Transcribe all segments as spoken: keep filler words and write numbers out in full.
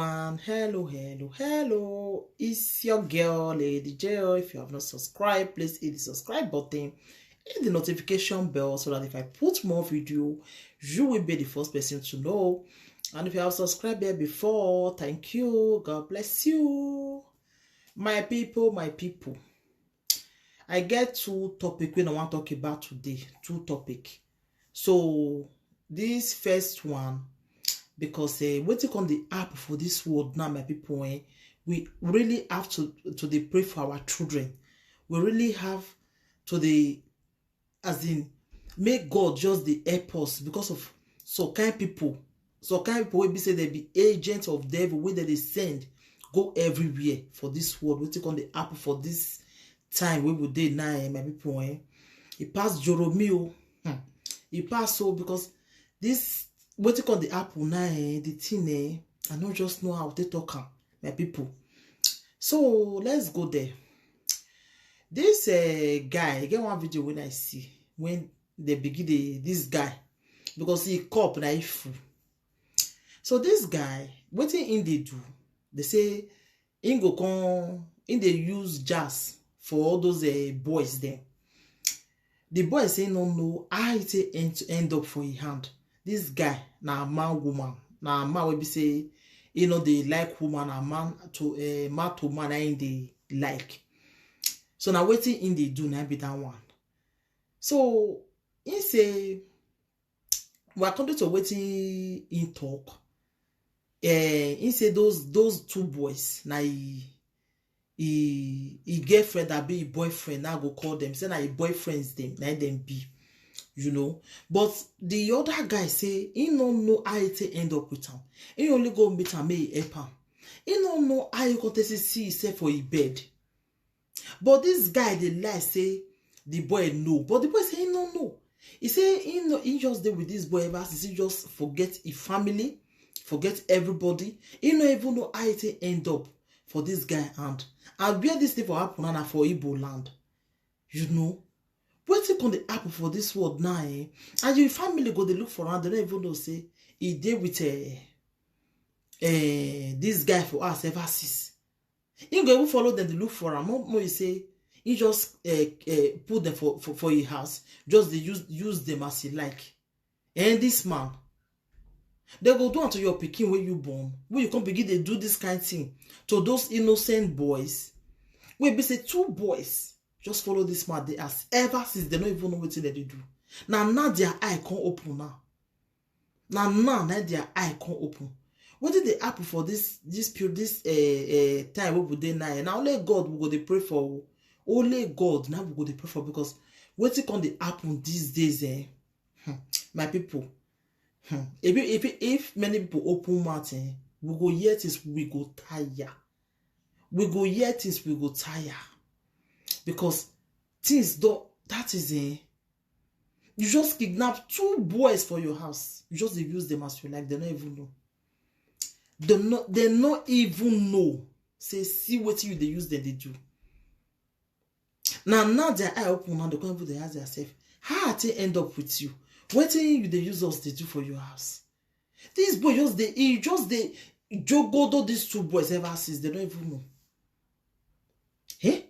And hello, hello, hello. It's your girl, Lady J O. If you have not subscribed, please hit the subscribe button, hit the notification bell so that if I put more video, you will be the first person to know. And if you have subscribed here before, thank you. God bless you. My people, my people. I get two topic wey I wan talk about today. Two topic. So this first one, because uh, wetin come dey happen for this world now, my people, eh, we really have to to dey pray for our children. We really have to dey, as in, make God just dey help us because of some kind people, some kind people wey be say they be agents of devil wey dem dey send go everywhere for this world. Wetin come dey happen for this time wey we dey now, eh, my people, eh? E pass Joromi o. Hmm. E pass so because this wetin come dey happen now, eh, the thing, eh, I no just know how to talk am, my people. So let's go there. This uh, guy, I get one video when I see when they begin the, this guy, because he cop na he fool. So this guy, wetin him dey do? They say him go come, him dey use jazz for all those uh, boys dem. The boy say no know how e take end, end up for him hand. This guy na a man woman, na a man wey be say e no dey like woman, a man to uh, man to man na him dey like. So na wetin him dey do na be that one. So he say, well, according to wetin he talk, eh, he say those those two boys na he he he girlfriend abi he boyfriend, na go call them, say na he boyfriends them, na them be, you know. But the other guy say he no know how he take end up with am. He only go meet am make he help am. He no know how he come take see himself for his bed. But this guy dey lie say the boy know, but the boy say he no know. He say he no, he just dey with this boy ever since. He just forget his family, forget everybody. He no even know how he take end up for this guy hand. And where this thing for happen na for Igbo land, you know. Wetin come dey happen for this world now, eh? And your family go dey look for am, they no even know say he dey with uh, uh, this guy for us ever since. He go even follow them, dey look for am. More, more you say he just uh, uh, put them for, for for his house, just dey use use them as he like. And this man, they go do unto your pikin wey you born, wey you come begin dey do this kind thing to those innocent boys. Wey be say two boys just follow this man dey as ever since, they no even know wetin dem dey do. Na now their eye come open now. Na now na their eye come open. Wetin dey happen for this this period, this uh, uh, time wey we dey now? Na only God we go dey pray for o. Only God na we go dey pray for, because wetin come dey happen these days, eh? Hmm. My people, hmm. If, if if many people open mouth, eh, we go hear things, we go tire. We go hear things, we go tire, because things don, that is, eh, you just kidnap two boys for your house. You just dey use them as you like. They no even know. They no, they no even know. Say, see wetin you dey use them dey do. Now, now their eye open now. They come even dey ask themselves, how I take end up with you? Wetin you dey use us dey do for your house? This boy just dey, he just dey jogodo these two boys ever since. They no even know. Eh?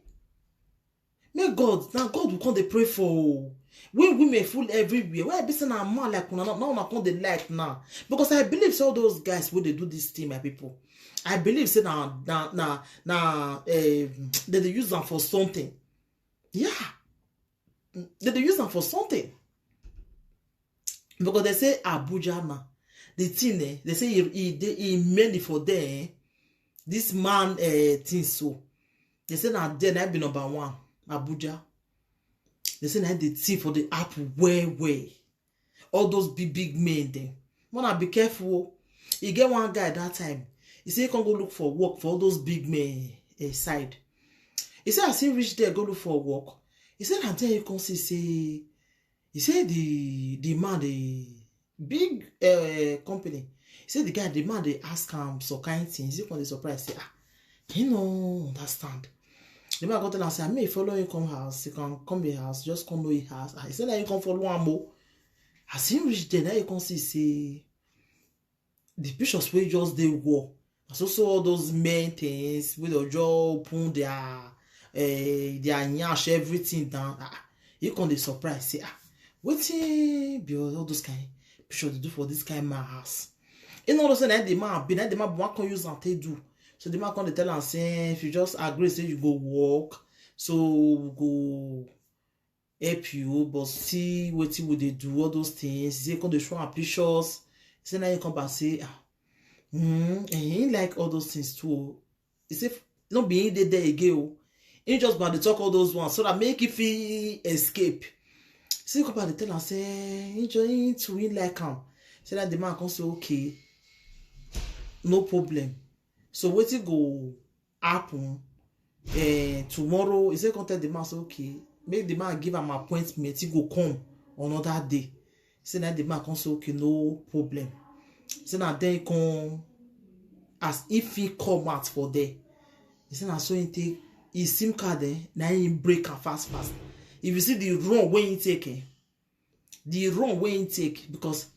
May God, now God will come dey pray for o. We women full everywhere. Why be say na man like una, now una come dey like now? Because I believe say all those guys wey dey do this thing, my people, I believe say na na na na um, they dey use am for something. Yeah, they dey use am for something. Because they say Abuja now, the thing, eh, they say he he dey he many for there. Eh? This man uh, thing so, they say na there na be number one, Abuja. They say na the thing for the apple well well. All those big big men dem. Wanna be careful. Oh. He get one guy that time. He say he can go look for work for all those big men uh, side. He say as he reach there go look for work. He said and then he come see say, he say the the man dey big uh, company. He say the guy, the man dey ask am some kind things. He come dey surprise say, ah, he no understand. The man go tell am say, I may follow him come house. He can come the house, just come know his house. Ah, he say na he come follow am o. As he reach there, now he come see say the pictures wey just dey wall, So so all those men things wey dey just open their eh, their nyash, everything down. Ah, you come dey surprise say, ah, wetin be all those kind picture dey do for this kind man house? You know say na the man be na the man wan come use am take do. So the man come dey tell am say, if you just agree say you go work, so we go help you, but see wetin we dey do, all those things. He say come dey show am pictures. He say na him come back say, ah, mm, eh, he like all those things too. He say no be him dey there again o. He just about dey talk all those ones so that make he fit escape. See, come back dey tell am say he just he too he like am. Say that the man come say okay, no problem. So wetin go happen? Eh, tomorrow, he say come tell the man say okay, make the man give am appointment, he go come another day. Say na the man come say okay, no problem. Say na then he come as if he come out for there. He say na so he take his sim card eh, na he break am fast fast. If you see the run wey he take eh, the run wey he take because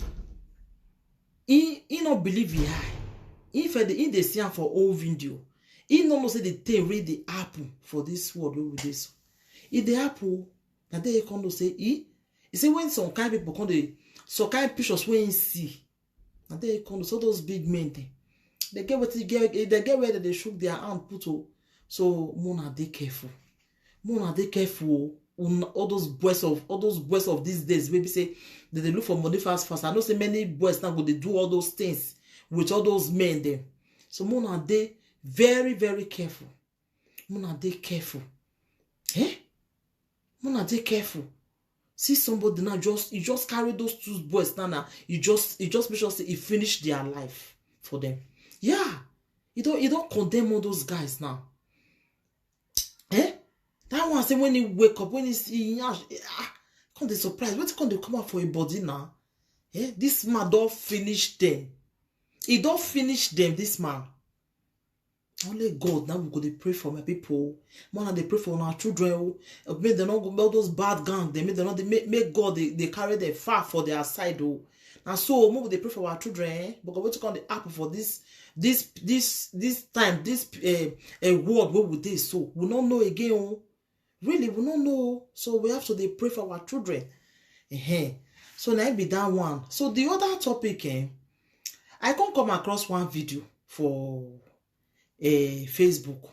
he he no believe him eye. He feel the he dey see am for old video. He no know say the thing really dey happen for this world wey we dey so. E dey happen o. Na there he come know say he he say when some kind people come dey some kind pictures wey he see. Na there he come know say all those big men dem they get wetin get they get where they dey shook their hand put o. So make una dey careful. Make una dey careful o. Una- all those boys of all those boys of these days wey be say they dey look for money fast fast. I know say many boys now go dey do all those things with all those men dem. So make una dey very very careful. Make una dey careful. Eh? Make una dey careful. See somebody now just he just carry those two boys now now he just he just make sure say he finish their life for them. Yeah, he don he don condemn all those guys now. Eh? That one say when he wake up, when he see he yansh, eh, ah, come dey surprise. Wetin come dey come out for him body now? Eh? This man don finish them. He don finish them. This man. Only God now we go dey pray for my people. Make una dey pray for our children o. Make dem no go all those bad gang dem. Make dem no dey make, make God dey, dey carry them far for their side o. Na so make we dey pray for our children. Eh? Because wetin come dey happen for this this this this time this uh, uh, world wey we dey so we no know again o. Really we no know o. So we have to dey pray for our children. Ehen. So na im be that one. So the other topic eh, I come come across one video for uh, Facebook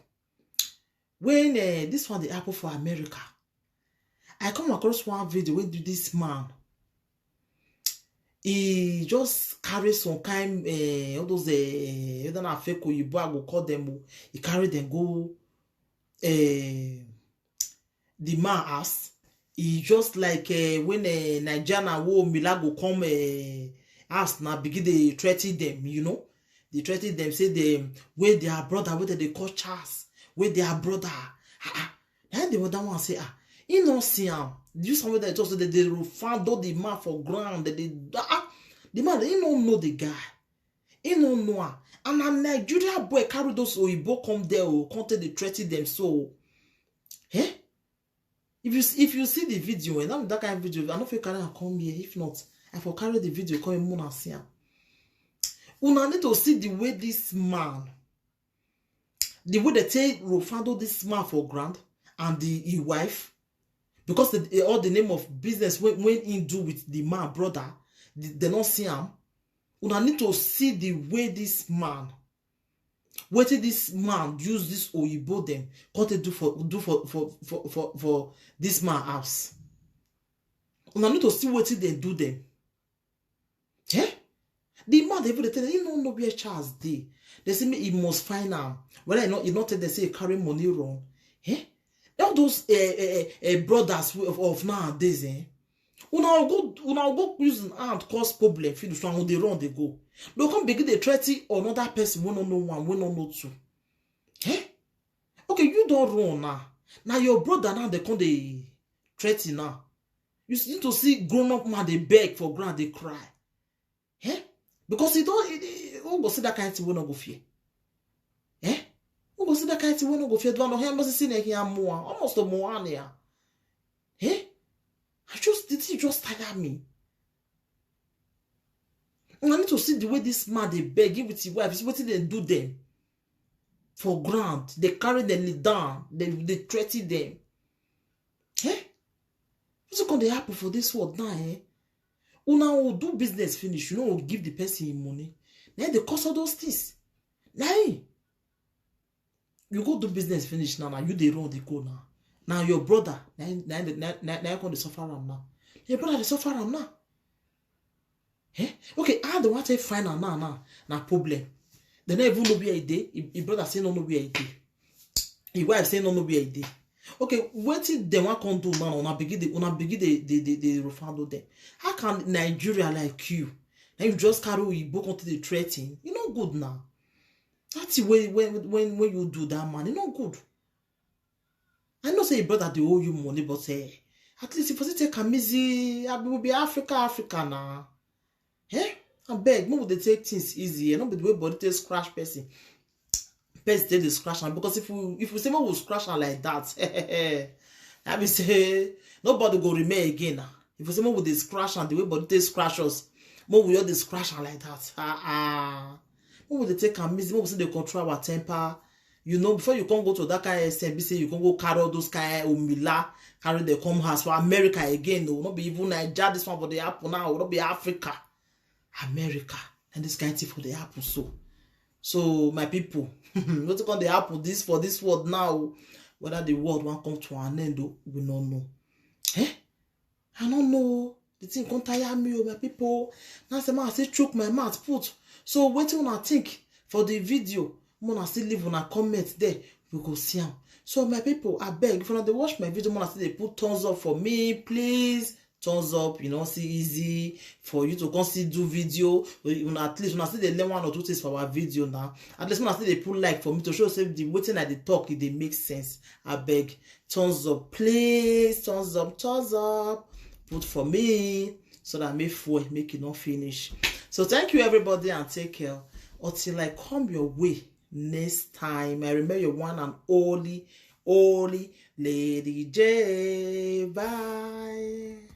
when uh, this one dey happen for America. I come across one video wey do this man he just carry some kind uh, all those uh, whether na fake oyibo I go call them o. He carry them go uh, the man house. He just like uh, when uh, Nigerian wo Mila go come uh, house na begin dey threaten them, you know. They threaten them say they wey their brother wey they call Charles wey their brother. Ah, ah. Na the other one say ah, he no see am. You somebody that talk say they dey fando the man for ground. They dey ah, ah. The man he no know the guy. He no know am. And na Nigeria boy carry those oyibo come there o, come take dey threaten them so. Eh? If you if you see the video, eh, that, that kind of video, I no fit carry am come here. If not, I for carry the video come here, una see am. Una need to see the way this man, the way they take Rofando this man for ground and the his wife, because the, all the name of business when when he do with the man brother, they, they no see am. Una need to see the way this man wetin this man use this oyibo dem come take do for do for for for for for this man house. Una need to see wetin dem do dem. Eh? The man dey even dey tell dem he no know where Charles dey. They say me he must find am. Whether he no he no tell them say he carry money run. Eh? All those uh, uh, uh, brothers of, of nowadays eh? Una go una go use im hand cause problem finish una go dey run dey go. Dem come begin dey threaten another person wey no know one wey no know two. Eh? Okay, you don run now. Na your brother now dey come dey threaten now. You need to see grown up man dey beg for ground dey cry. Eh? Because he don he, he, who go see that kind thing wey no go fear? Eh? Who go see that kind thing wey no go fear? Do I know him must see na him more almost a more here. Eh? I just the thing just tire me. I need to see the way this man dey beg him with his wife. See wetin dem do them. for ground, they carry them kneel down, they, they threaten them. Eh? What's going to happen for this world now, eh? Una will do business finish, you know, will give the person him money. Now they cost all those things. Now, you go do business finish now, now you dey run the go now. Now your brother, now, now, now, now, now come dey suffer am now. Your brother dey suffer am now. Eh? Okay, how they want to find am now, now, na problem. They don't even know where he dey. His, his brother say no know where he dey. His wife say no know where he dey. Okay, wetin dem wan come do now? Una begin dey, una begin dey, dey, dey, dey refando them. How can Nigeria like you, and you just carry Oyibo come to the threaten? You no good now. That's the way when, when, when you do that, man, you no good. I know say your brother dey owe you money, but eh, at least if you take am easy, I will be Africa, Africa now. Eh? I beg, no dey take things easy. Eh? No be the way body take scratch person. Person take dey scratch am, because if we, if we say we will scratch am like that, I be say nobody go remain again now. If we say we will dey scratch am the way body take scratch us, we will just dey scratch am like that. Ah ah. We will dey take am easy. We will still dey control our temper. You know, before you come go to that kind of extent, be say you come go carry all those kind of omila, carry them come house for America again. No, not be even Nigeria. This one for the happen now. Not be Africa, America, and this kind of thing for the happen. So, so my people, what going to happen this for this world now? Whether the world wan come to an end, oh, we no know. Eh? I no know. The thing come tire me, oh, my people. Now say, man, I still chook my mouth put. So wetin una think for the video? Una still leave una comment there. We go see am. So my people, I beg, if una dey watch my video, una still dey put thumbs up for me, please. Thumbs up, you know, see easy for you to come see do video. Una, at least una still dey learn one or two things for our video now. At least una still dey put like for me to show say the wetin I dey talk, e dey make sense. I beg, thumbs up, please, thumbs up, thumbs up. Put for me so that make fuel make it not finish. So thank you everybody and take care. Until I come your way next time, I remember your one and only, only Lady J. Bye.